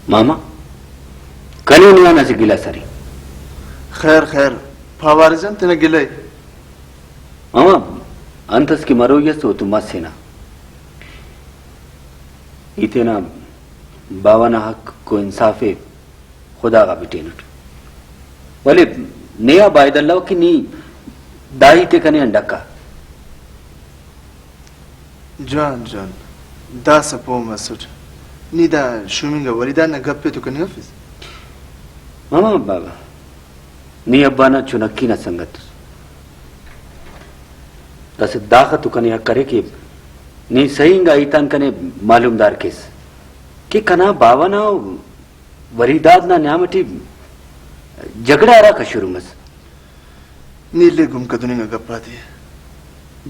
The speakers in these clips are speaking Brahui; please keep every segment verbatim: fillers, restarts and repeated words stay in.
ماما، کنے نے آن اسہ گلہ اس ارے۔ خیر خیر، پاوہ وارث جان تینا گلہ ءِ۔ ماما، انت اس کہ مروئی ئس او تو مس ہنا۔ ای تینا باوہ نا حق و انصاف ءِ خدا غا بٹینٹ۔ ولے نے آ باید الو کہ نی دا ہیت ءِ کنے آن ڈکا۔ جوان جوان، داسہ پہہ مسٹ۔ نی دا شومنگا ولیداد نا گپ ءِ تو کننگ افس؟ ماما بابا، نی ابا نا چنکی نا سنگت اس۔ داسہ داخہ تو کنے حق ارے کہ نی صحیح انگا ہیت آن کنے معلومدار کیس کہ کنا باوہ نا ولیداد نا نیام اٹی جھگڑہ ہراکا شروع مس۔ نی اِلے گم کدننگ آ گپ آتے۔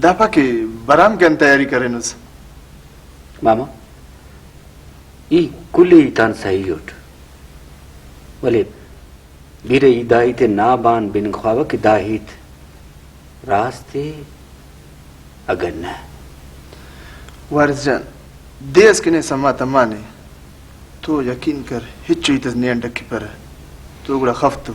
دا پا کہ برام کن تیاری کرینس۔ ماما، ای کل ہیت آن صحیح اٹ، ولے بیرہ ای دا ہیت ءِ نا بان بننگ خواوہ کہ دا ہیت راست ءِ اگہ نہ۔ وارث جان، دے اس کہ نے سما تمانے تو یقین کر، ہچو ہیت اس نے آن ڈکپرہ تو گڑا خف تو۔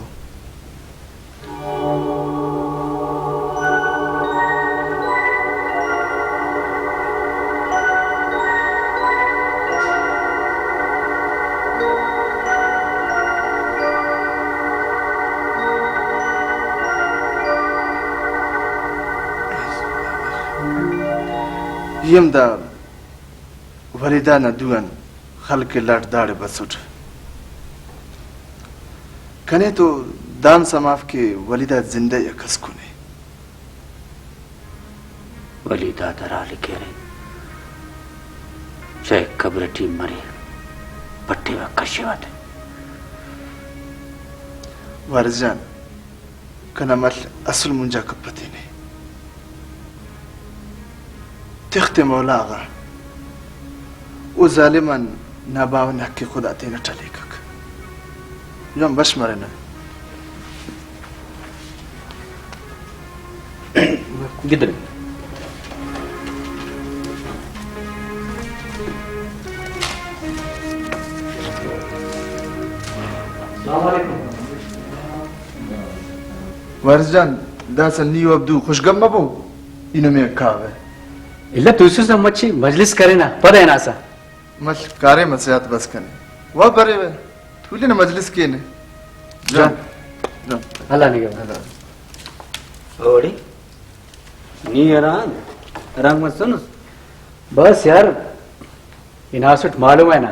ای ہم دا ولیداد نا دو آن خلق الاٹ داڑے بسٹ۔ کنے تو دان سما اف کہ ولیداد زندہ ءِ یا کسکنے۔ ولیداد ہرا لکھ ارے، چائے قبر ٹی مرے، پٹیوہ کشیوہ تے۔ وارث جان، کنا مل اسل مونجا کپہ تینے۔ تخ تے مولا آغا۔ او ظالم آن نا باوہ نا حق خدا تینٹ ہلیکک۔ جوان بش مرینہ۔ گدرے۔ السلام علیکم۔ وارث جان، داسہ نی و عبدو خوش گپ مبو، ای نمے آ کاوہ۔ الا توسس نا مچے مجلس کرینہ، پد ہناسہ۔ مش کاریم اسے آت بس کنے۔ وا بریوہ، تولنہ مجلس کینہ۔ جان۔ جان۔ جان۔ اللہ نگہبان۔ اللہ۔ اوڑے؟ نی ہرانگ، ہرانگ مسنس؟ بس یار، ہناسٹ معلوم ءِ نا۔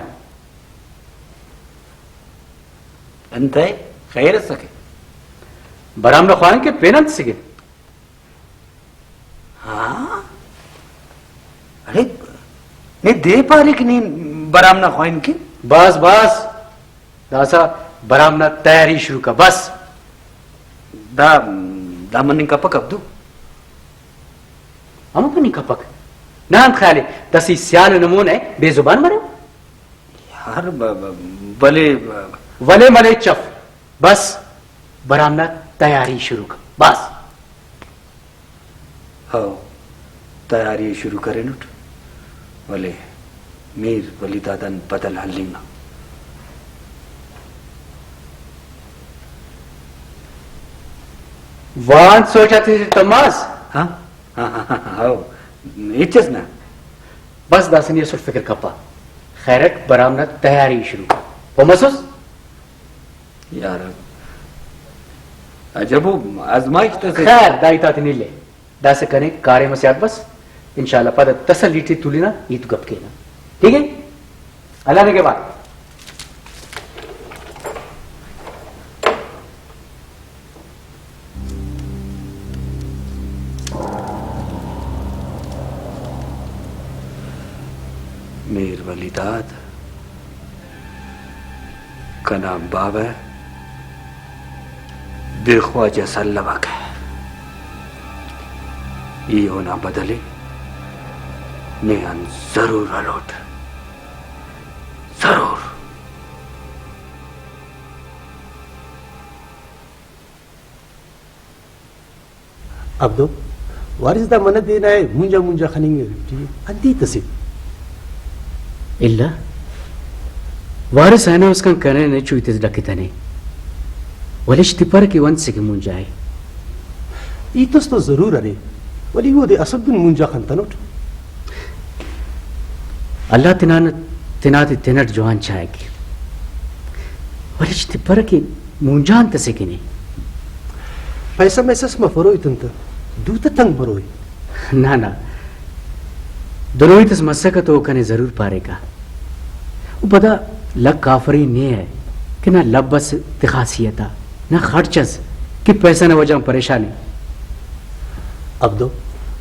انتئے خیر اسکہ؟ برام نا خواہنگ کہ پین انت اسکہ؟ ہاں؟ اڑے، نے دے پارے کہ نی برام نا خواہنگ کن؟ بس، بس۔ داسہ برام نا تیاری شروع کر، بس۔ دا، دا مننگ کپک عبدو؟ ہمو مننگ کپک۔ نا انت خیال ءِ، داسہ ای سیال ءُ نمونہ ءِ، بے زبان مرے؟ یار، ب-، ب-، ولے، ولے ملے چف۔ بس، برام نا تیاری شروع کر۔ بس۔ ہو، تیاری ءِ شروع کرینٹ، ولے میر ولی دادان بدل ہلنگ ءِ۔ وان سوچ آتے تماس؟ ہاں؟ ہاں، ہاں، ہاں، ہاں، ہو۔ ہچس نہ۔ بس داسہ نی اسٹ فکر کپہ۔ خیرٹ برام نا تیاری شروع کر۔ پہہ مسس؟ یار، عجبو آزمائش تو سے۔ خیر، دا ہیت آتے نی اِلے۔ داسہ کنے کاریم اسے آت بس۔ انشاءاللہ پد تسلی ٹی تولنہ، ہیت گپ کینہ۔ ٹھیک ہے؟ اللہ نگہبان۔ میر ولی داد، کنا باوہ بے خواجہ اس الوکہ، ای اونا بدل ءِ نے آن ضرور ہلوٹ، ضرور۔ عبدو، وارث دا منہ دے نا ءِ مونجا مونجا خننگ ٹی انت ہیت اسے؟ الا وارث اینو اسکان کنے نے چوئی تس ڈکتنے، ولے تپرہ کہ او انت سے کہ مونجا ءِ۔ ہیت اس تو ضرور ارے، ولے اودے اسل دن مونجا خنتنٹ۔ اللہ تنان-، تناتے تینٹ جوان چاہک، ولے تپرہ کہ مونجا انت سے کنے۔ پیسہ میسہ اس مفروئی تن تہ دو تہ تنگ بروئی۔ نہ نہ، دنوئی تس مسکہ تو کنے ضرور پاریکہ۔ و پدا لکھ آفرین نے ءِ کہ نہ لب اس تخاصیت آ، نہ خڑچ اس کہ پیسہ نا وجہ غان پریشان ءِ۔ عبدو،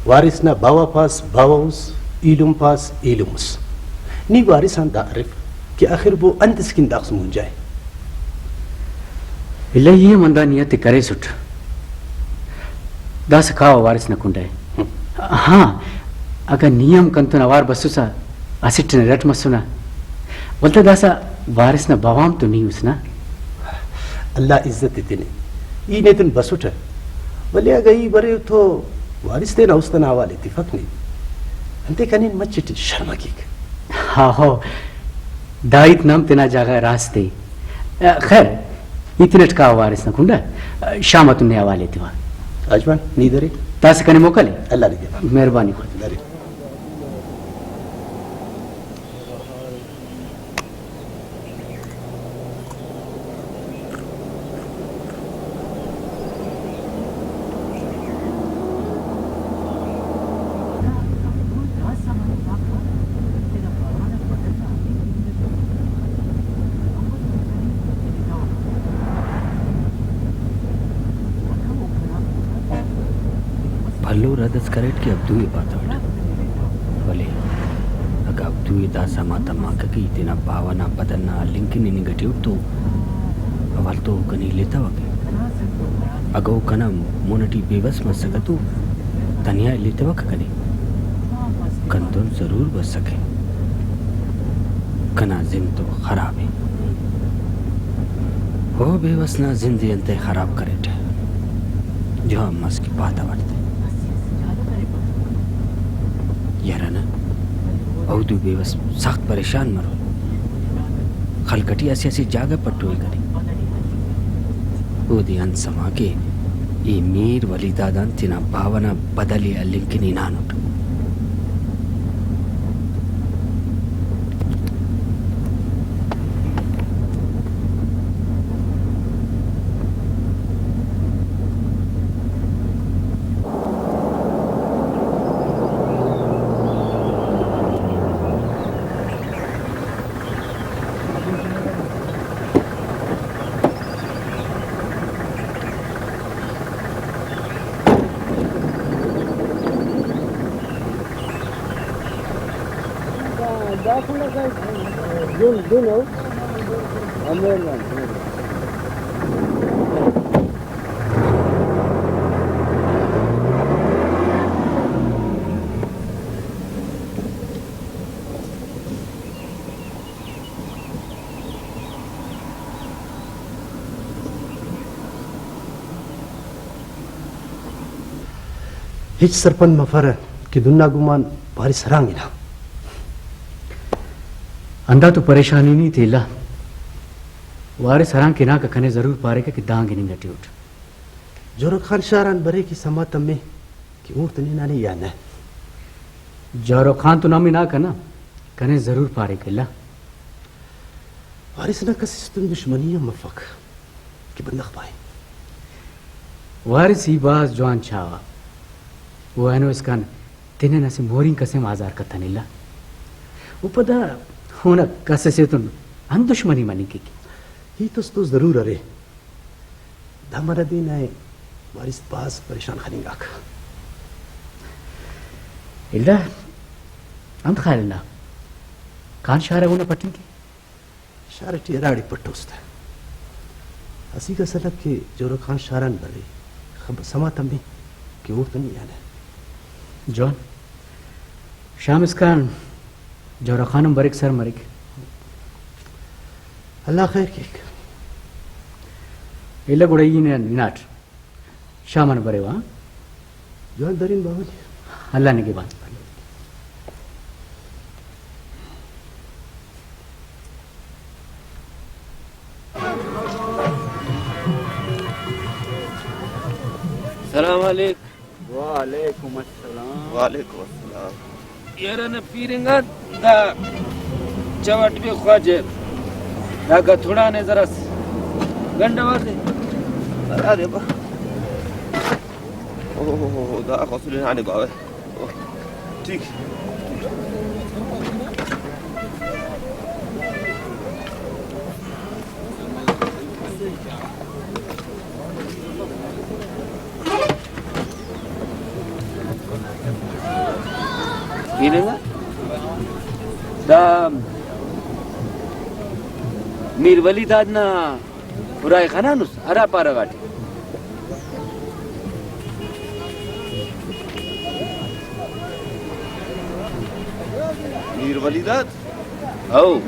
وارث نا باوہ پاس باوہ اس، ایلم پاس ایلم اس۔ نی وارث آن دا ارف کہ آخر بو انت اسکن داخس مونجا ءِ۔ الہی ہم ہندا نیت ءِ کریسٹ۔ داسہ کاوہ وارث نا کنڈ ءِ۔ ہاں، اگہ نی ہم کنتون اوار بسوسہ اسٹ نے رٹ مسنہ، ولدا داسہ وارث نا بوام تو نی اس نا۔ اللہ عزت ءِ تینے، ای نیتون بسٹہ، ولے اگہ ای برے تو وارث تینا است انا حوالے تفک نے۔ انتئے کنین مچٹ شرم ءِ کیک۔ ہاہو، دا ہیت نا ہم تینا جاگہ ءِ راست ءِ۔ خیر، ای تینٹ کا وارث نا کنڈ ءِ، شام اتون نے حوالے تیوہ۔ آجمان، نی درے۔ داسہ کنے موکل ءِ۔ اللہ نگہبان۔ مہربانی خدا۔ درے۔ بھلو رد اس کریٹ کہ عبدو ءِ پاتوٹ، ولے اگہ عبدو ءِ دا سما تماکہ کہ ای تینا باوہ نا بدن نا ہلنگ کن ہننگ ٹی اٹ تو اول تو او کنے ایلتوکہ۔ اگہ او کنا مون ٹی بے وس مسکہ تو تنیا ایلتوکہ کنے۔ کندن ضرور بسکہ۔ کنا زند تو خراب ءِ۔ او بے وس نا زند ءِ انتئے خراب کریٹہ؟ جوان مس کہ پاتوٹ تہ۔ یرہ نہ، عبدو بے وس سخت پریشان مرو۔ خلق ٹی اسہ اسہ جاگہ پٹوئی کرے۔ اودے انت سما کہ ای میر ولی داد آن تینا باوہ نا بدل ءِ ہلنگ کن ہنانٹ۔ ہچ سرپند مفرہ کہ دن نا گمان وارث ہرانگ ہنا۔ ہندا تو پریشانی نی تے الہ۔ وارث ہرانگ ہناکہ کنے ضرور پاریکہ کہ دانگ ہننگ ٹی اٹ۔ جورک خان شار آن برے کہ سما تمے کہ اوڑتون ہنانے یا نہ۔ جورک خان تو نم ہناکہ نا، کنے ضرور پاریکہ الہ۔ وارث نا کس استون دشمنی ہم مفک کہ بندغ پائے۔ وارث ای بھاز جوان چاوہ۔ او اینو اسکان تینن اسہ مورینک ئسے ہم آزار کتنلہ۔ و پدا اونا کس ئسے تون انت دشمنی مننگ کیک؟ ہیت اس تو ضرور ارے۔ دا مرض ءِ نئے وارث بھاز پریشان خننگاک۔ الہ، انت خیال نا؟ خان شارہ اونا پٹنگ کے؟ شار ٹی ہراڑے پٹوس تہ۔ اسیکا سلک کہ جورک خان شاران برے، خب سما تمے کہ اوڑتون ہنانے۔ جوان۔ شام اسکان جورک خان ہم بریک، سر مریک۔ اللہ خیر کیک۔ الہ گڑا ای نن ہناٹ۔ شام آن بریوہ، ہاں؟ جوان درین بابا جی۔ اللہ نگہبان۔ اللہ نگہبان۔ السلام علیکم۔ وعلیکم السلام۔ وعلیکم السلام۔ یار نا پیر انگا دا چوٹ بے خواجہ، دا گتھڑانے ذرا س-، گنڈ آواز ہے۔ ارے با۔ اوہ، دا خسرے نانے باوے۔ ٹھیک۔ ہننگ ء۔ دا میر ولی داد نا ارائے خنانس ہرا پارہ غاٹی۔ میر ولی داد؟ ہو۔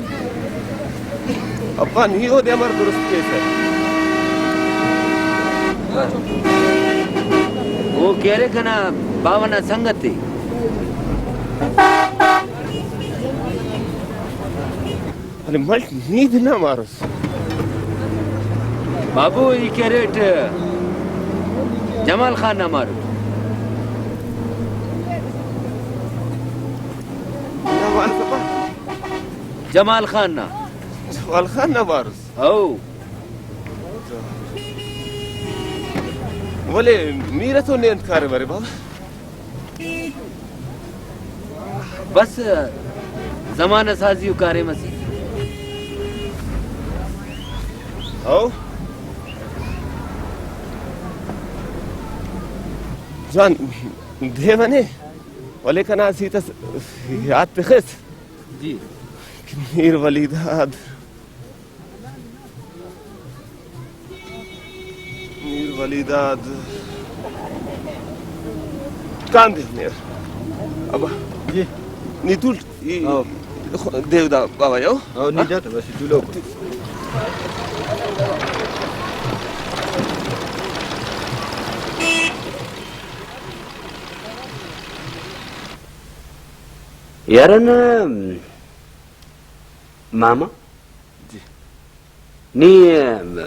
ابا، نی اودے امر درست کیسہ؟ او کہ ارے کنا باوہ نا سنگت ءِ۔ ارے ملک، نی دنا ماروس۔ بابو، ای کہ اریٹ جمال خان نا مارو۔ نا مارو سپا۔ جمال خان نا۔ جمال خان نا ماروس۔ ہو۔ ولے میر تو نے انت کارے برے بابا؟ بس زمانہ سازی و کاریم اسے۔ ہو۔ جوان دے منے، ولے کنا اسہ ہیت اس یات تخس۔ جی۔ کہ میر ولی داد میر ولی داد۔ کان دے میر۔ ابا۔ جی۔ نی تول، ای، ہاں۔ دیو دا بابا یو۔ ہاں، نی ہاں؟ جا تو بس تولو۔ یار نا ماما۔ جی۔ نی، ام،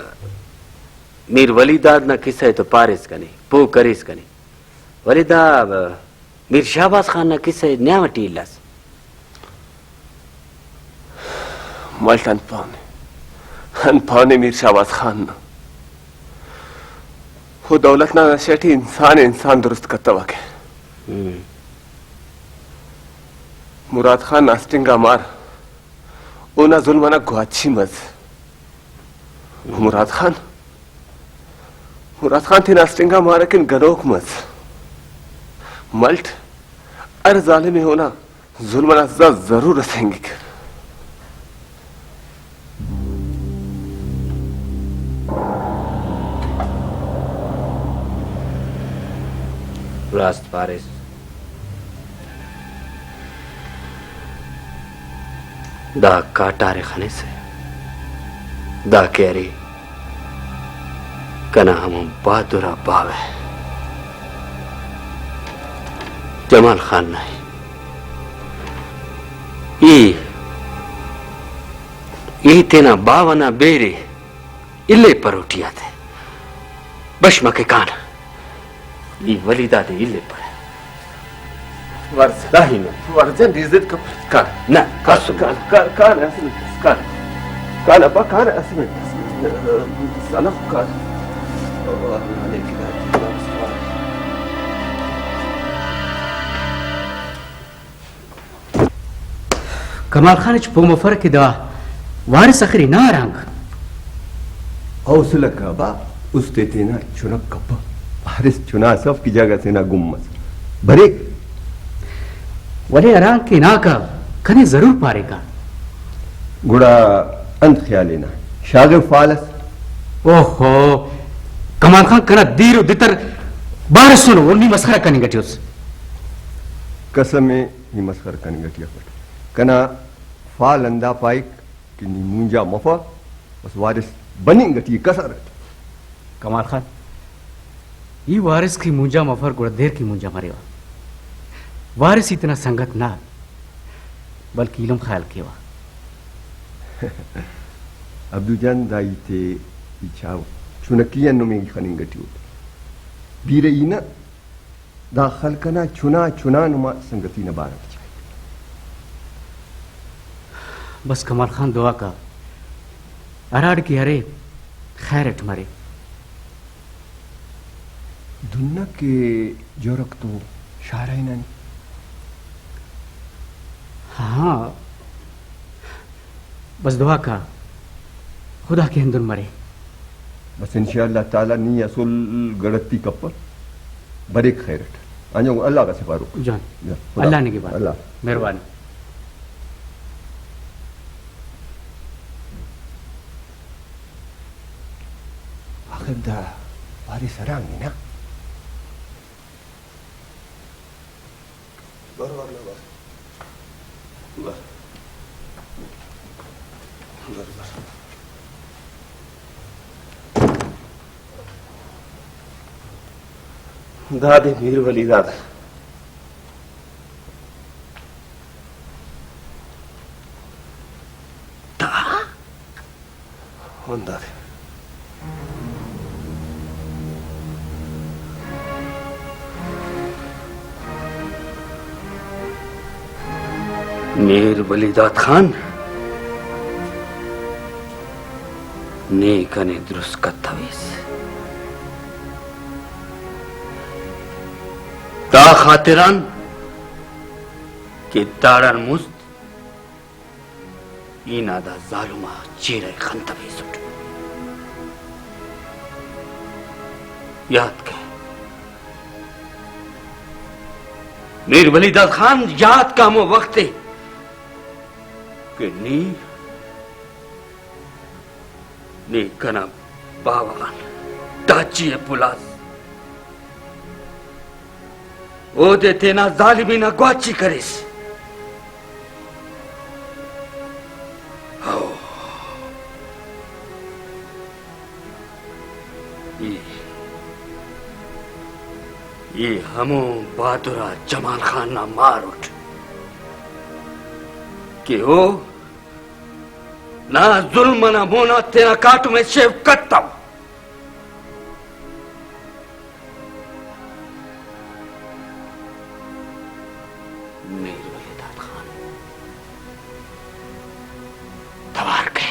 میر ولی داد نا کسہ ءِ تو پاریس کنے، پہہ کریس کنے، ولے دا، ام، میر شہباز خان نا کسہ ءِ نیاوٹی الاس۔ ملک انت پانے، انت پانے میر شہباز خان نا۔ او دولت نا نشہ ٹی انسان ءِ انسان درست کتوکہ۔ ہم۔ مراد خان نا اسٹ انگا مار۔ اونا ظلم انا گواچی مس۔ مراد خان، مراد خان تینا اسٹ انگا مار اکن گنوک مس۔ ملٹ، ہر ظالم ءِ اونا ظلم انا سزا ضرور رسینگک۔ راست پاریس۔ دا کاٹار ءِ خنسہ، دا کہ ارے کنا ہمو بہادر آ باوہ جمال خان نا ءِ۔ ای، ای تینا باوہ نا بیرے الیپر اوٹی آتے۔ بش مکے کان۔ ای ولی دادے الیپر۔ ورجہ۔ داہی نہ۔ ورجہ نی ضد کپ۔ کان۔ نہ، کان، کسر۔ کان، کان، کان، اسہ منٹ، کان۔ کان ابا، کان، اسہ منٹ، اسہ منٹ۔ سلام، کان۔ کمال خان ہچ پہہ مفرہ کہ دا وارث آخر ہنا ہرانگ۔ حوصلہ کبا، است تینا چنک کپہ۔ وارث چنا ئسے اف کہ جاگہ سے نا گم مس۔ بریک۔ ولے ہرانگ کہ ہناکہ کنے ضرور پاریکہ۔ گڑا انت خیال ءِ نا؟ شاغو فال اس۔ اوہو، کمال خان کنا دیر و دتر بارسونو، او نی مسخرہ کننگ ٹی اس۔ قسم ءِ نی مسخرہ کننگ ٹی افٹ۔ کنا فال ہندا پائک کہ نی مونجا مفہ، بس وارث بننگ ٹی ءِ کسر اٹ۔ کمال خان، ای وارث کہ مونجا مفر گڑا دیر کہ مونجا مریوہ۔ وارث ای تینا سنگت نہ بلکہ ایلم خیال کیوہ۔ عبدو جان، دا ہیت ءِ ای چاوہ، چنکی آن نمے خننگ ٹی اٹ۔ بیرہ ای نہ، دا خلق ئنا چنا چنا نما سنگتی نا بارو ٹی چائک۔ بس کمال خان، دعا کا، ہراڑ کہ ارے خیر اٹ مرے۔ دنہ کہ جورک تو شاعر آ ہنانے۔ ہاں، بس دعا کا، خدا کہ ہندن مرے۔ بس انشاءاللہ تعالی نی اسل گڑتی کپہ، بریک خیر اٹ۔ انجو اللہ غا سپارو۔ جان، جان، خدا اللہ نگہبان۔ اللہ۔ مہربانی۔ آخر دا وارث ہرانگ نا۔ بر، بر، بر۔ بر۔ بر، بر۔ دادے میر ولی داد۔ دا؟ ہندادے۔ میر ولی داد خان، نے کنے درست کتویس۔ دا خاطران کہ داڑان مست ای نا دا ظالم آ چیرہ ءِ خنتویسٹ۔ یات کہ میر ولی داد خان، یات کہ ہمو وخت ءِ کہ نی، نی کنا باوہ غان ٹاچی ءِ پلاس۔ اودے تینا ظالمی نا گواچی کریس۔ ہو۔ ای، ای ہمو بہادر آ جمال خان نا مار اٹ کہ او نا ظلم ئنا مونا تینا کاٹم ءِ شیف کتو۔ میر ولی داد خان، توار کہ،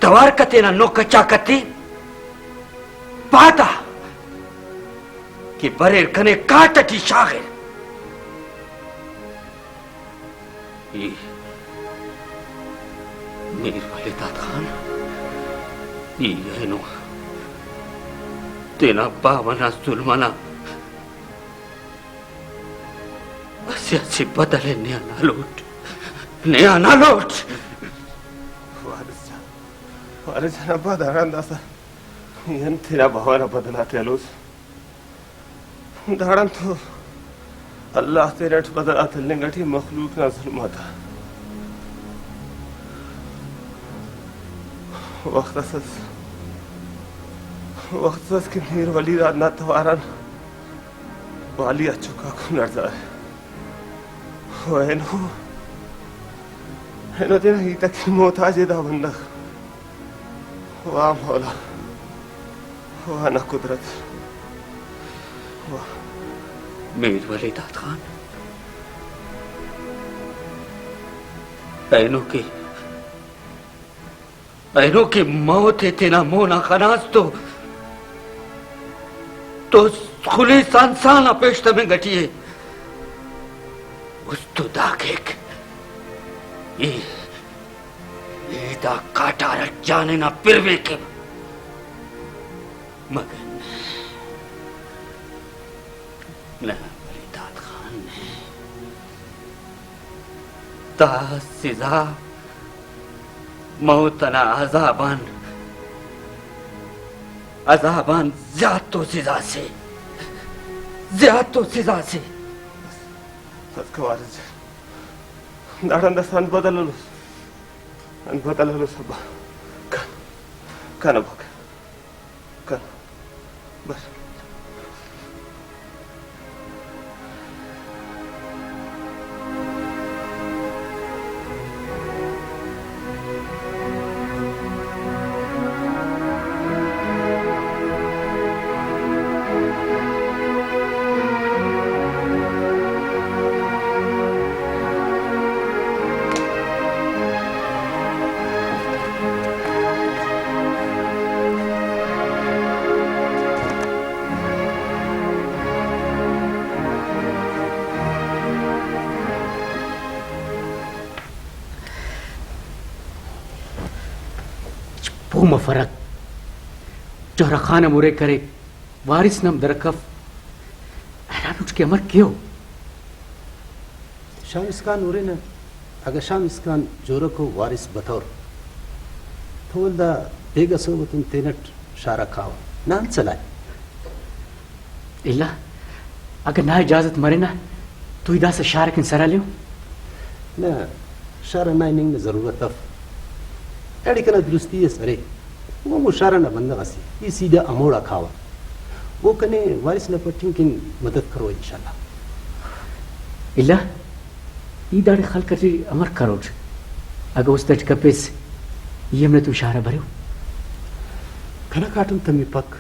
توار کہ تینا نوک چاک تے پاتا کہ بریر کنے کاٹ ٹی شاغر۔ ای میر ولی داد خان، ای اینو تینا باوہ نا ظلم ئنا اسہ اسہ بدل ءِ نے آن ہلوٹ، نے آن ہلوٹ۔ وارث جان، وارث جان، ابا داڑان داسہ ای انت تینا باوہ نا بدل آتے ہلوس؟ داڑان تو اللہ تینٹ بدل آ تلنگ اٹی مخلوق نا ظلم آتا۔ وخت اس ئس، وخت اس ئس کہ میر ولی داد نا توار آن والی آ چکاکو لڑزارہ۔ و اینو، اینو تینا ہیت اکن محتاج ءِ دا بندغ۔ واہ مولا، واہ نا قدرت، واہ۔ میر ولی داد خان، اینو کہ، اینو کہ موت ءِ تینا مون آ خناس تو، تو خلیس انسان آ پیش تمنگ اٹی ءِ۔ است تو دا کیک، ای ای دا کاٹار اٹ جان انا پروے کیو، مگر نہ، نہ، ولی داد خان، نہ۔ دا سزا موت انا عذاب آن، عذاب آن زیات تو سزا سے، زیات تو سزا سے۔ بس، بس کہ وارث جان، داڑان داسہ انت بدل ہلوس، انت بدل ہلوس ابا۔ کن، کن ابا، کن، کن، بس۔ او مفرک۔ جوہرہ خان ہم ہرے کرے، وارث نا ہم درک اف۔ حیران اٹ کہ امر کیو؟ شاہ مسکان ہرنہ، اگہ شاہ مسکان جوہرہ کو وارث بتور تو ولدا بیگہ سوب تون تینٹ شارہ کاوہ۔ نا انت سلاہ ءِ؟ الا اگہ نا اجازت مرے نا تو ای داسہ شارہ کن سر ہلیو؟ نہ، شارہ نا ہننگ نا ضرورت اف۔ ایڑے کنا درستی اس ارے، او ہمو شارہ نا بندغ اسے، ای سیدھا ہموڑا کاوہ۔ او کنے وارث نا پٹنگ کن مدد کرو انشاءاللہ۔ الا ای داڑے خلق اٹی امر کروٹ؟ اگہ است اٹ کپیس، ای ہم نتون شارہ بریو۔ کنا کاٹم تمپک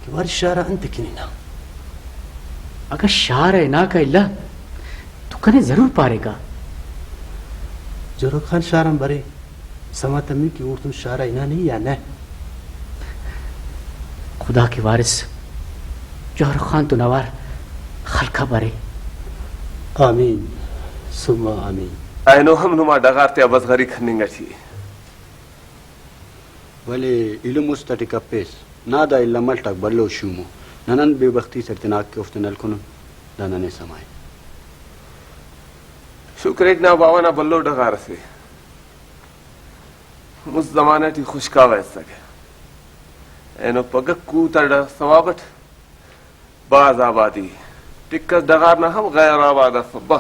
کہ وارث شارہ انت کن ہنا؟ اگہ شارہ ہناکہ الا تو کنے ضرور پاریکہ۔ جوہر خان شارہ آن برے، سما تمک کہ اوڑتون شارہ ہنانے یا نہ۔ خدا کہ وارث جوہر خان تون اوار خلق آ برے۔ آمین ثم آمین۔ اینو ہم نما ڈغار تیا بزغری کننگ اٹی ءِ۔ ولے ایلم است اٹی کپیس، نا دا الہ ملٹ آک بھلو شومو، نن انت بے بختی سے ٹی تناک کہ اوفتون ہلکنن، دا ننے سما ءِ۔ شکریٹ نا باوہ نا بھلو ڈغار اسے۔ مست زمانہ ٹی خشکاوہ ایسکہ۔ اینو پگہ کوت آ ڈ-، ثواب اٹ بھاز آبادی۔ ٹک اس ڈغار نا ہم غیر آباد اف ابا۔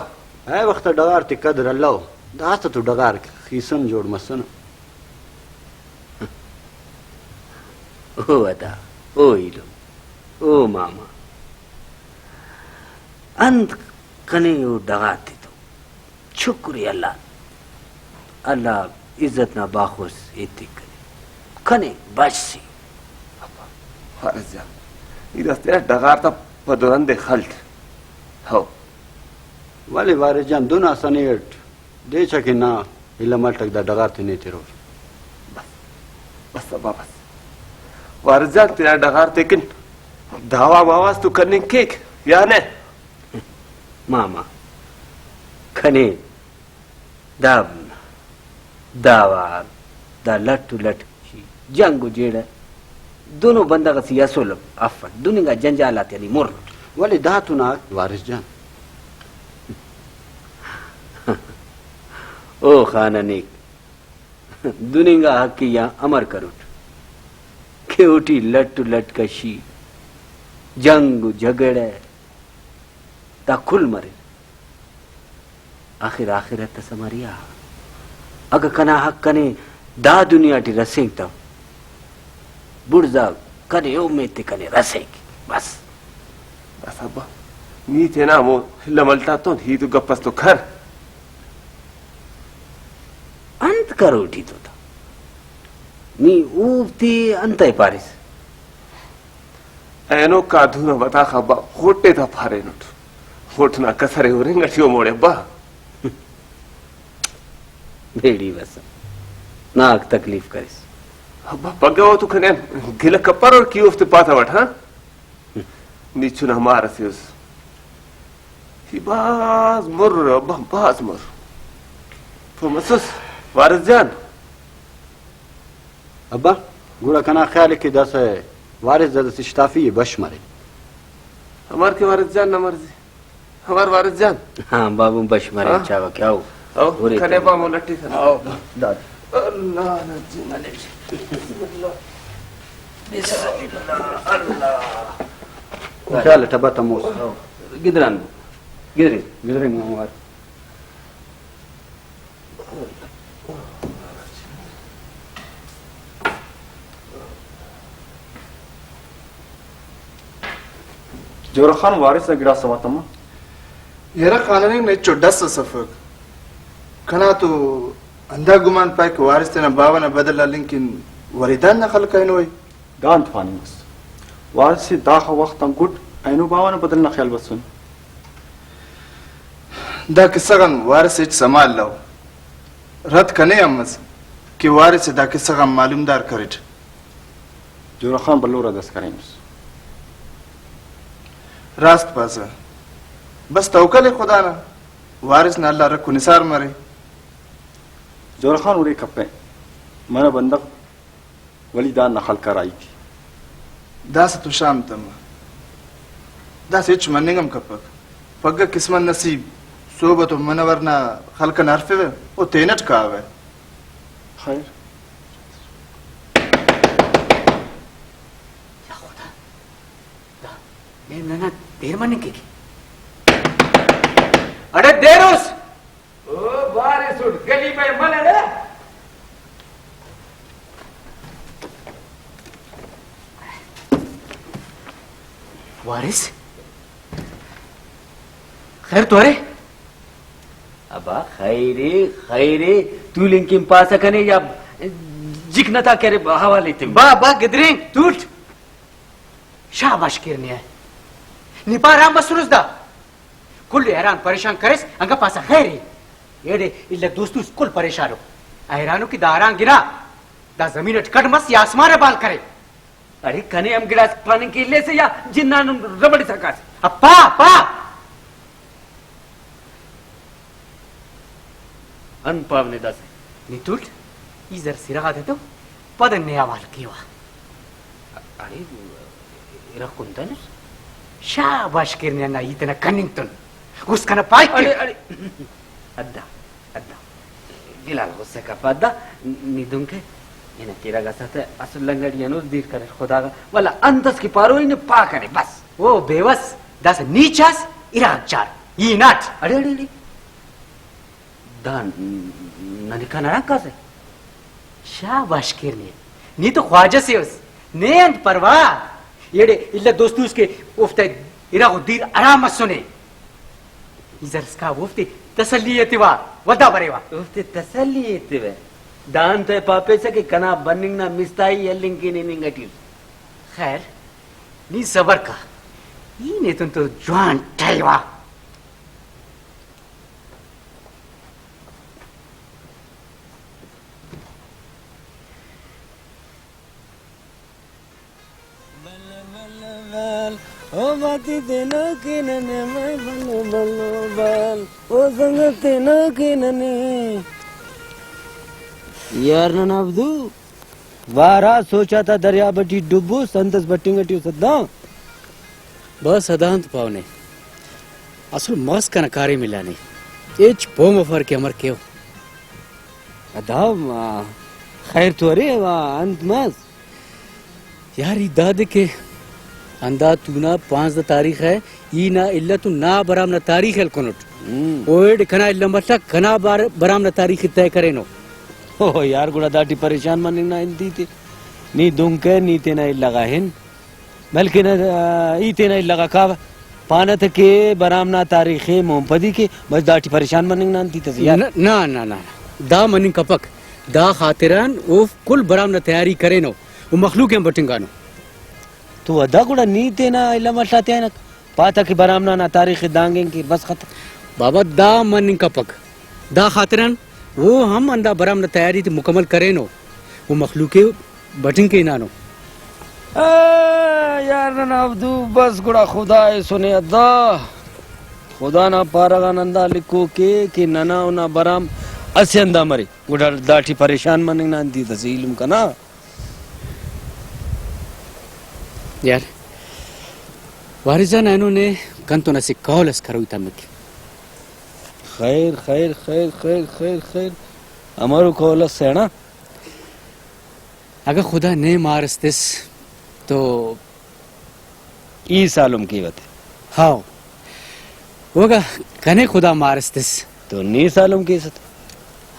اے وخت آ ڈغار تے قدر الو، داسہ تو ڈغار خیسن جوڑ مسنو۔ او ادا، او ایلم، او ماما، انت کنے او ڈغار تتو؟ شکر ءِ اللہ، اللہ عزت نا باخوس ایتک کنے، کنے بش ءِ۔ وارث جان، ای داسہ تینا ڈغار تا پدو رند ءِ خلٹ۔ ہو۔ ولے وارث جان، دن آ سنے اٹ دے چکے نا الہ ملٹک دا ڈغار تے نے ترور۔ بس، بس ابا بس۔ وارث جان، تینا ڈغار تیکن دعویٰ مواز تو کننگ کیک یا نہ؟ ماما، کنے دا دعویٰ، دا لٹ و لٹ جنگ و جیڑہ، دنو بندغ اسے اسل افٹ، دن انگا جنجال آتیان ای مرٹ۔ ولے دا تون آک وارث جان۔ او خانہ نیک، دن انگا حقی آن امر کروٹ کہ اوٹی لٹ و لٹ کشی، جنگ و جھگڑہ، دا کل مریر۔ آخر آخرت اس امر یا؟ اگہ کنا حق کنے دا دنیا ٹی رسینگ تہ، بڑزا کنے اومیت تے کنے رسینگ۔ بس۔ بس ابا، نی تینا ہمو الہ ملٹ آتون ہیت و گپ اس تو کر۔ انت کروٹ ای تو تا؟ نی اوفتے انتئے پاریس؟ اینو کادو نا بتاخ ابا، غٹ ءِ تا پارینٹ۔ غٹ نا کسر ءِ ہرنگ اٹی او موڑے ابا۔ بیڑی بس، ناک تکلیف کریس۔ ابا پگہ او تو کنے گلہ کپر اور کی اوفتے پاتا وٹ، ہاں؟ نی چنا مار اسے اس۔ ہی بھاز مر ابا، بھاز مر۔ تو مسس وارث جان۔ ابا، گڑا کنا خیال ءِ کہ داسہ وارث دادس اشتافی ءِ بش مرے۔ ہمار کہ وارث جان نا مرضی۔ ہمار وارث جان۔ ہاں، بابو بش مرے، ہاں۔ چاوہ کہ او۔ او، ہورے کنے تنے۔ با مو لٹی کنے۔ او، داد۔ اللہ نا جن۔ بسم اللہ۔ بسم اللہ۔ اللہ۔ خیال ءِ ٹبا تموس۔ او، گدران۔ گدرے۔ گدرے مو ہمار۔ جوہر خان، وارث نا گڑاس سما تما؟ یرہ خانننگ نا ہچو ڈس اس افک۔ کنا تو ہندا گمان پائک کہ وارث تینا باوہ نا بدل ہلنگ کن وریدان نا خلق اینو ءِ۔ دا انت پاننگ مس؟ وارث ءِ داخہ وخت آن گڈ اینو باوہ نا بدل نا خیال بسنے۔ دا کسہ غان وارث ءِ ہچ سما الو۔ رد کنے ہم مس کہ وارث ءِ دا کسہ غان معلومدار کریٹ۔ جوہر خان بھلو رد اس کریمس۔ راست پاسہ۔ بس توکل ءِ خدا نا، وارث نا اللہ رکھ و نثار مرے۔ جوہر خان ہورے کپہ، منہ بندغ ولے دانا خلق آ راہی کے۔ داسہ تو شام تمہ۔ داسہ ہچ مننگ ہم کپک۔ پگہ قسمت نصیب سہب تو منور نا خلق انا ہرفوہ، او تینٹ کاوہ۔ خیر۔ یا خدا، دا نیم ننا دیر مننگ کیک۔ اڑے دیر اس۔ او بارسٹ گلی بے ملڑ۔ وارث، خیر تو ارے؟ ابا خیر ءِ، خیر ءِ، تولنگ کن پاسہ کنے یا جک نتا کرے حوالے تن۔ با، با، گدرینگ، تولٹ۔ شاباش کیر نے۔ نی پا آرام مسرس دا۔ کل ءِ حیران پریشان کریس، انگا پاسہ خیر ءِ۔ ایڑے الہ دوستوس کل پریشان ءُ۔ حیران ءُ کہ دا حیران گنا۔ دا زمین اٹ کڈ مس یا آسمان ءِ بال کرے۔ اڑے کنے ہم گڑاس پاننگ کہ الیسہ یا جنان ربڑسا کاسہ۔ ا پا، پا۔ انت پاو نے داسہ؟ نی تولٹ، ای زر سرغا تتو، پد نے حوال کیوا۔ اڑے، ارغ کنتنس؟ شاباش کیر نے ہندا ہیت انا کننگ تون۔ است کنا پائک۔ اڑے، اڑے۔ ادا، ادا۔ بلال غصہ کپہ ادا۔ نی دن کہ ہنک ارغ ئسا تہ اسل لنگڑی ہنوس دیر کریر خدا غا۔ ولا انت اس کہ پارو ای نے پا کنے بس۔ او بے وس، داسہ نی چاس، ارغ چار۔ ای ہناٹ۔ اڑے، اڑے، اڑے۔ دا ننے کنا ہرانگ کاسہ؟ شاباش کیر نے۔ نی تو خواجہ سے اس۔ نے انت پرواہ؟ ایڑے الہ دوستوس کہ اوفتا ارغ و دیر آرام مسنے۔ ای زر اسکا اوفتے تسلی ایتیوہ، ولدا بریوہ۔ اوفتے تسلی ایتیوہ۔ دا انتئے پاپیسہ کہ کنا بننگ نا مستائی ہلنگ کن ہننگ اٹی اُس۔ خیر، نی صبر کا۔ ای نیتون تو جوان ٹہیوہ۔ بل بل بل، او باتی تینا کے ننے، بل بل بل، او سنگت تینا کے ننے۔ یار ننا عبدو، وارا سوچا تا دریاب ٹی ڈبوس، انتس بٹنگ ٹی اس ادا۔ بس ادا انت پاو نے۔ اسل مغس کنا کاریم الا نے۔ ہچ پہہ مفر کہ امر کیو۔ ادا، آ، خیر تو ارے، وا انت مس؟ یار، ای دادے کہ ہندا تونا پانزدہ تاریخ ءِ، ای نا الہ تو نا برام نا تاریخ ہلکنٹ۔ ہم۔ اوڑے کنا الہ ملک کنا بار-، برام نا تاریخ ءِ طے کرینو۔ او یار، گڑا داٹی پریشان مننگ نا انت ہیت ءِ؟ نی دنکہ نی تینا الہ غا ہن، بلکن، آ، ای تینا الہ غا کاوہ۔ پانہ تہ کہ برام نا تاریخ ءِ مون پدی کے، بس داٹی پریشان مننگ نا انت ہیت ئسے یار؟ نہ، نہ، نہ، نہ۔ دا مننگ کپک۔ دا خاطران اوفک کل برام نا تیاری کرینو و مخلوق ءِ ہم بٹنگانو۔ تو ادا گڑا نی تینا الم اٹ آتیا ہنک، پاتا کہ برام نا نا تاریخ ءِ دانگ اینگ کیر، بس ختم۔ بابا، دا مننگ کپک۔ دا خاطران او ہم ہندا برام نا تیاری تے مکمل کرینو و مخلوق ءِ بٹنگ کہ ہنانو۔ آ، یار ننا عبدو، بس گڑا خدا ایسنے ادا۔ خدا نا پارہ غان ہندا لکھوک ءِ کہ ننا اونا برام اسہ ہندا مرے۔ گڑا داٹی پریشان مننگ نا انت ہیت اسے ایلم کنا؟ یار، وارث جان، اینو نے کنتون اسہ قول اس کروئی تمک۔ خیر، خیر، خیر، خیر، خیر، خیر۔ امرو قول اس سینا؟ اگہ خدا نے مار اس تس تو ای سالم کیوہ تے۔ ہاؤ۔ اوگا کنے خدا مار اس تس۔ تو نی سالم کیسہ تو۔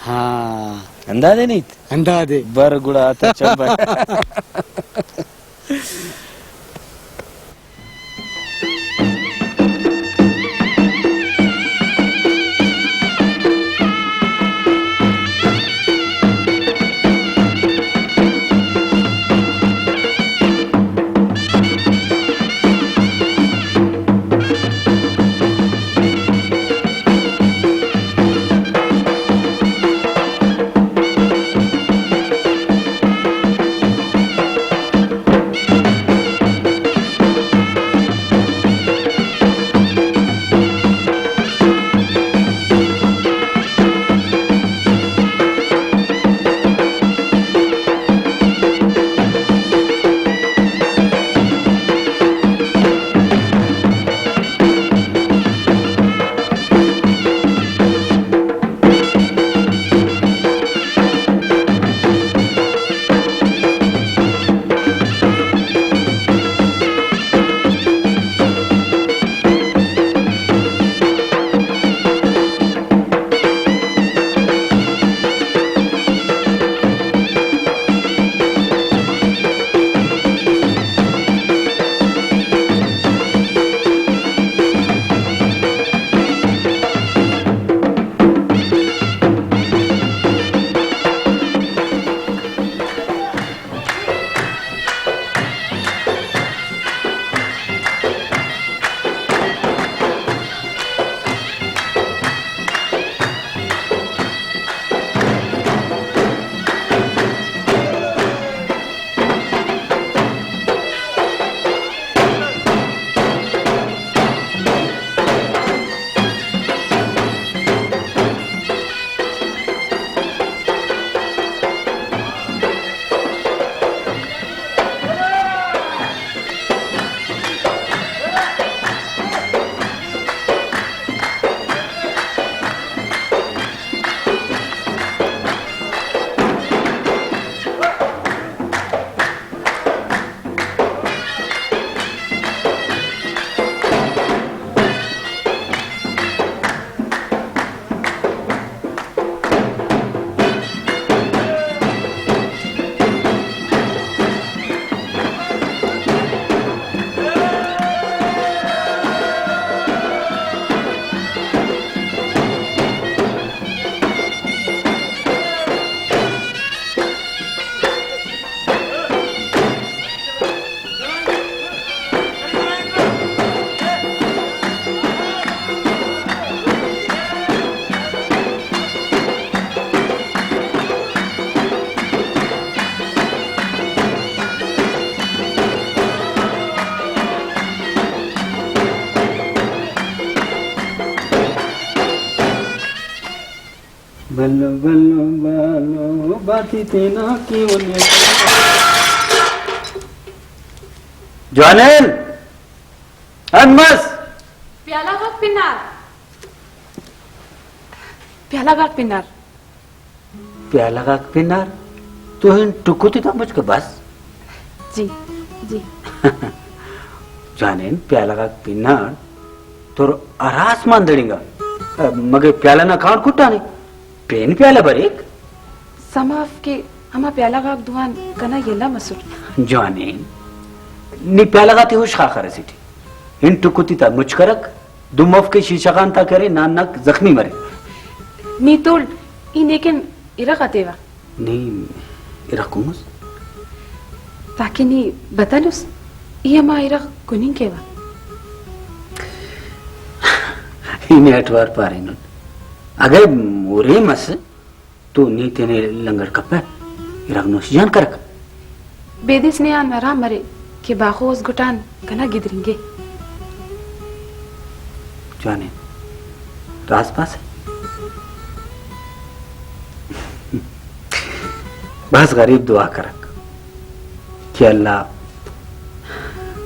ہاں۔ ہندادے نیت؟ ہندادے۔ بر گڑا آتا چپ۔ بلو بلو بلو باتی تینا کیونے۔ جوانین! انت مس؟ پیالہ غاک پنار۔ پیالہ غاک پنار۔ پیالہ غاک پنار؟ تو ہن ٹکو تے تا مچ کہ بس۔ جی، جی۔ جانین، پیالہ غاک پنار، تور ہرا آسمان دڑنگا۔ مگہ پیالہ نا کانڑ کٹانے؟ پین پیالہ بریک۔ سما اف کہ ہما پیالہ غاک دوان کنا یلہ مسٹ۔ جوانین، نی پیالہ غاتے ہُشخاخر اسیٹی۔ ہن ٹکو تے تا مچ کرک، دم اف کہ شیشہ غان تا کرے، نانک زخمی مرے۔ نی تول، ای نیکن ارغ آ تیوہ۔ نی ارغ کنگس؟ تاکہ نی بتنس، ای ہما ارغ کننگ کیوہ۔ ای نے اٹ وار پارینٹ۔ اگہ مورے مس، تو نی تینے لنگڑ کپہ، ارغ نوش جان کرک۔ بیدس نے آن ارام مرے کہ باخو اس گٹان کنا گدرینگے۔ جوانین، راز پاسہ؟ بھاز غریب دعا کرک کہ اللہ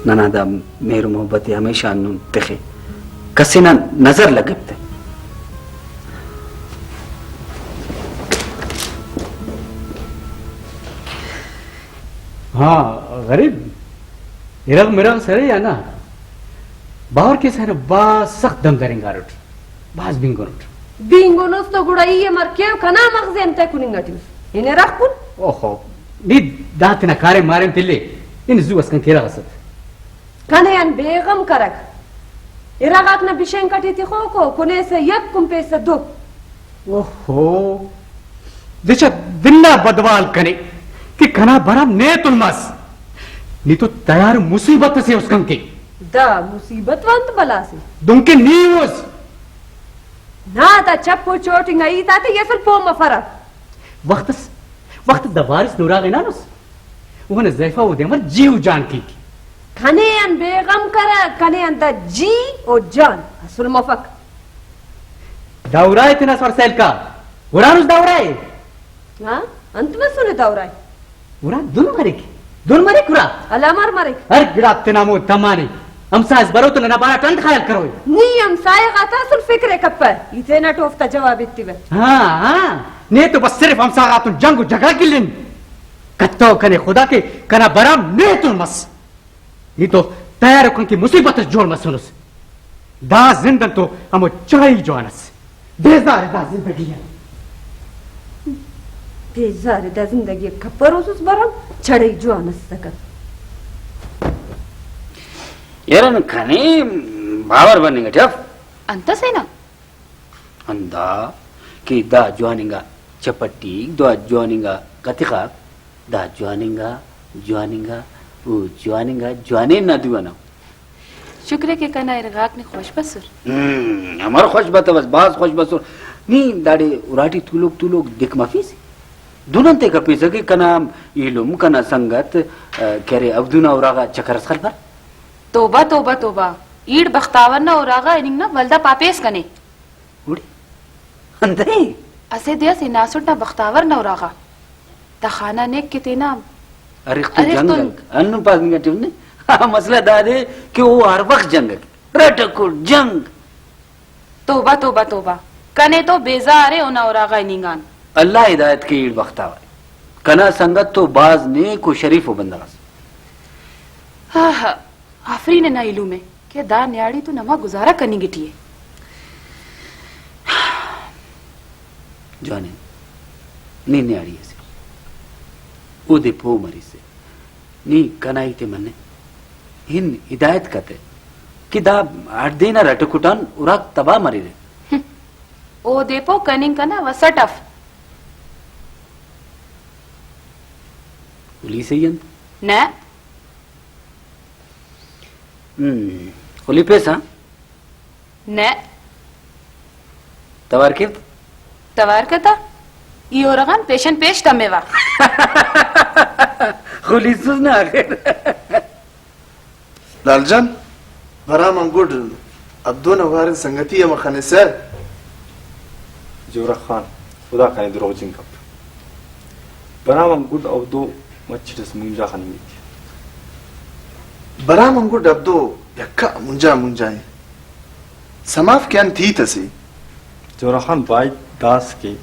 ننا دا مہر و محبت ءِ ہمیشہ ہندن تخے، کس نا نظر لگپ تہ۔ ہاں غریب، ارغ مرغ سرے یا نا؟ باور کیسہ، بھاز سخت دم درینگارٹ۔ بھاز بینگُنٹ۔ بینگُنس تو گڑا ای امر کیو، کنا مغز ءِ انتئے کننگ ٹی اُس؟ ہن ارغ کن۔ اوہو، نی دا تینا کاریم ماریم تلے، نن زو اسکان کہ ارغ ئسد۔ کنے آن بے غم کرک۔ ارغ آک نا بشینک ٹی تخوکو، کنیسہ یک کنپیسہ دو۔ اوہو، دچہ دن نا بدوال کنے کہ کنا برام نیتون مس۔ نی تو تیار مصیبت سے اسکان کہ۔ دا مصیبت و انت بلا سے؟ دنکہ نی اُس۔ نا، دا چپ و چوٹ انگا ہیت آتے ای اسل پہہ مفرہ۔ وخت اس، وخت اس دا وارث نوراغ ہنانس۔ اونا زیفا اودے امر جی و جان کیک۔ کنے آن بے غم کرہ، کنے آن دا جی و جان اسل مفک۔ دا ارائے تینا سر سیل کا، ارانس دا ارائے۔ ہاں، انت مسنے دا ارائے؟ ارا دن مریک، دن مریک ارا۔ الامر مریک۔ ہر گڑا تینا مون تمانے۔ ہمسائس برو تو ننا بارہ ٹی انت خیال کروئے؟ نی ہمسائے غاتا اسل فکر ءِ کپہ، ای تینٹ اوفتا جواب ایتیوہ۔ ہاں، ہاں، نے تو بس صرف ہمسائے غاتون جنگ و جھگڑا کلن۔ کتو کنے خدا کہ کنا برام نے تون مس۔ نی تو تیار کن کہ مصیبت اس جوڑ مسنس۔ دا زند انتو ہمو چڑئی جوان اس۔ بیزار ءِ دا زندگی آن۔ بیزار ءِ دا زندگی آن کپروسس برام، چڑئی جوان اس تکہ۔ یار، کنے باور بننگ ٹی اف۔ انت سے نا؟ ہندا کہ دا جوان انگا چپٹیک، دا جوان انگا کتخاک، دا جوان انگا، جوان انگا، او جوان انگا، جوانین نا دو ئنا۔ شکر ءِ کہ کنا ارغاک نے خوش بسر۔ ہم، امر خوش بتوس، بھاز خوش بسر۔ نی داڑے اراٹی تولوک تولوک دک مفیس۔ دن انتے کپیسہ کہ کنا ایلم، کنا سنگت، آ، کہ ارے عبدو نا اراغا چکر اس خلپر۔ توبہ، توبہ، توبہ۔ ایڑ بختاور نا اراغا ہننگ نا ولدا پاپیس کنے۔ گڑا انتئے؟ اسہ دے اس ہناسٹ نا بختاور نا اراغا۔ دا خانہ نیک کہ تینا ارغ تو ارغ جنگ تون۔ ہنن پاس انگا ٹی نے۔ مسئلہ دادے کہ او ہر وخت جنگ اٹ۔ رٹ کٹ جنگ۔ توبہ، توبہ، توبہ۔ کنے تو بیزار ءِ اونا اراغا ہننگ آن۔ اللہ ہدایت کے ایڑ بختاور۔ کنا سنگت تو بھاز نیک و شریف و بندغ اس۔ آہا۔ آفرین انا ایلم ءِ کہ دا نیاڑی تو نما گزارہ کننگ ٹی ءِ۔ جوانین، نی نیاڑی اسے، اودے پہہ مریسہ، نی کنا ہیت ءِ منہ، ہن ہدایت کتہ کہ دا ہڑدے نا رٹ کٹان اراک تباہ مریرہ۔ اودے پہہ کننگ کنا وس اٹ اف۔ خلی سہی انت؟ نہ۔ ہم، خلی پیسہ؟ نہ۔ توار کیو؟ توار کتہ؟ ای اراغان پیشن پیش تموہ۔ خلیسس نا آخر۔ لال جان، برام آن گڈ عبدو نا وارن سنگتی ہم خنسہ۔ زورخ خان، خدا کنے دروغ جنگ کپ۔ برام آن گڈ عبدو مچٹ اس مونجا خننگک۔ برام آن گڈ عبدو یکا مونجا مونجا ءِ۔ سماف کہ انت ہیت اسے۔ جوراخان، باید داس کہ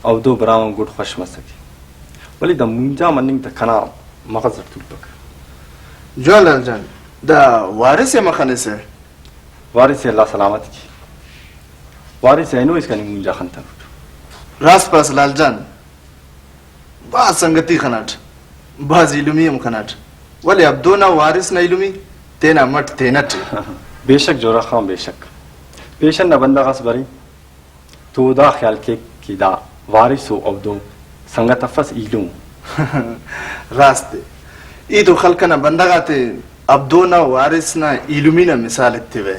عبدو برام آن گڈ خوش مسکہ، ولے دا مونجا مننگ تا کنا مغز اٹ تولپک۔ جوان لال جان، دا وارث ءِ مخنسہ۔ وارث ءِ اللہ سلامت کے۔ وارث ءِ اینو اسکان مونجا خنتنٹ۔ راست پاس لال جان، بھاز سنگتی خناٹ، بھاز ایلمی ہم خناٹ، ولے عبدو نا وارث نا ایلمی تینا مٹ تینٹ ءِ۔ بے شک جوراخان، بے شک۔ پیشن نا بندغ اس برے تو دا خیال کیک کہ دا وارث و عبدو سنگت افس، ایلم۔ راست ءِ، ای تو خلق انا بندغ آتے عبدو نا وارث نا ایلمی نا مثال ایتیوہ۔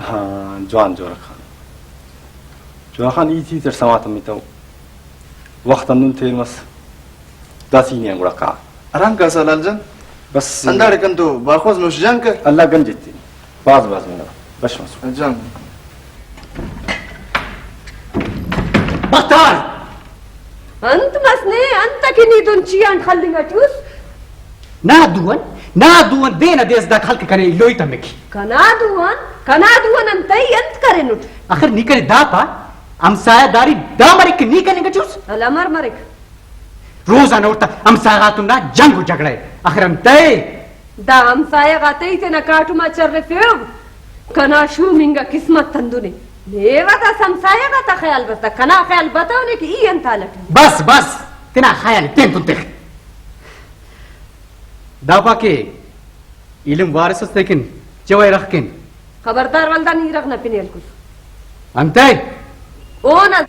ہاں، جوان جوراخان۔ جوراخان، ای چیز اٹ سما تمتو۔ وخت ہندن تیر مس۔ داسہ ای نے آن گڑا کا۔ آرام کاسہ لال جان۔ بس۔ ہنداڑے کن تو باخوس نوش جان کر۔ اللہ گنج ایتے۔ بھاز بھاز منت۔ بش مسو۔ جان۔ بختار! انت مس نے، انت کہ نی دن چی آن خلنگ اٹی اس؟ نا دو آن، نا دو آن دے نا دے اس دا خلق کنے ایلوئی تمک۔ کنا دو آن، کنا دو آن انتئی انت کرینٹ؟ آخر نی کنے دا پا، ہمسایہ داری دا مریک کہ نی کننگ اٹی اس؟ الامر مریک۔ روزانہ اوڑتا ہمسایہ غاتون نا جنگ و جھگڑہ ءِ۔ آخر انتئے؟ دا ہمسایہ غاتے ای تینا کاٹم آ چرفیو۔ کنا شوم انگا قسمت ہندن ءِ۔ نیوہ داسہ ہمسایہ غاتا خیال بس، دا کنا خیال بتونے کہ ای انت حال اٹی۔ بس، بس، تینا خیال ءِ تین تون تخ۔ دا پا کہ ایلم وارث اس تیکن جوائے رخ کن۔ خبردار ولدا نی رخ نا پن ءِ ہلکس۔ انتئے؟ اونا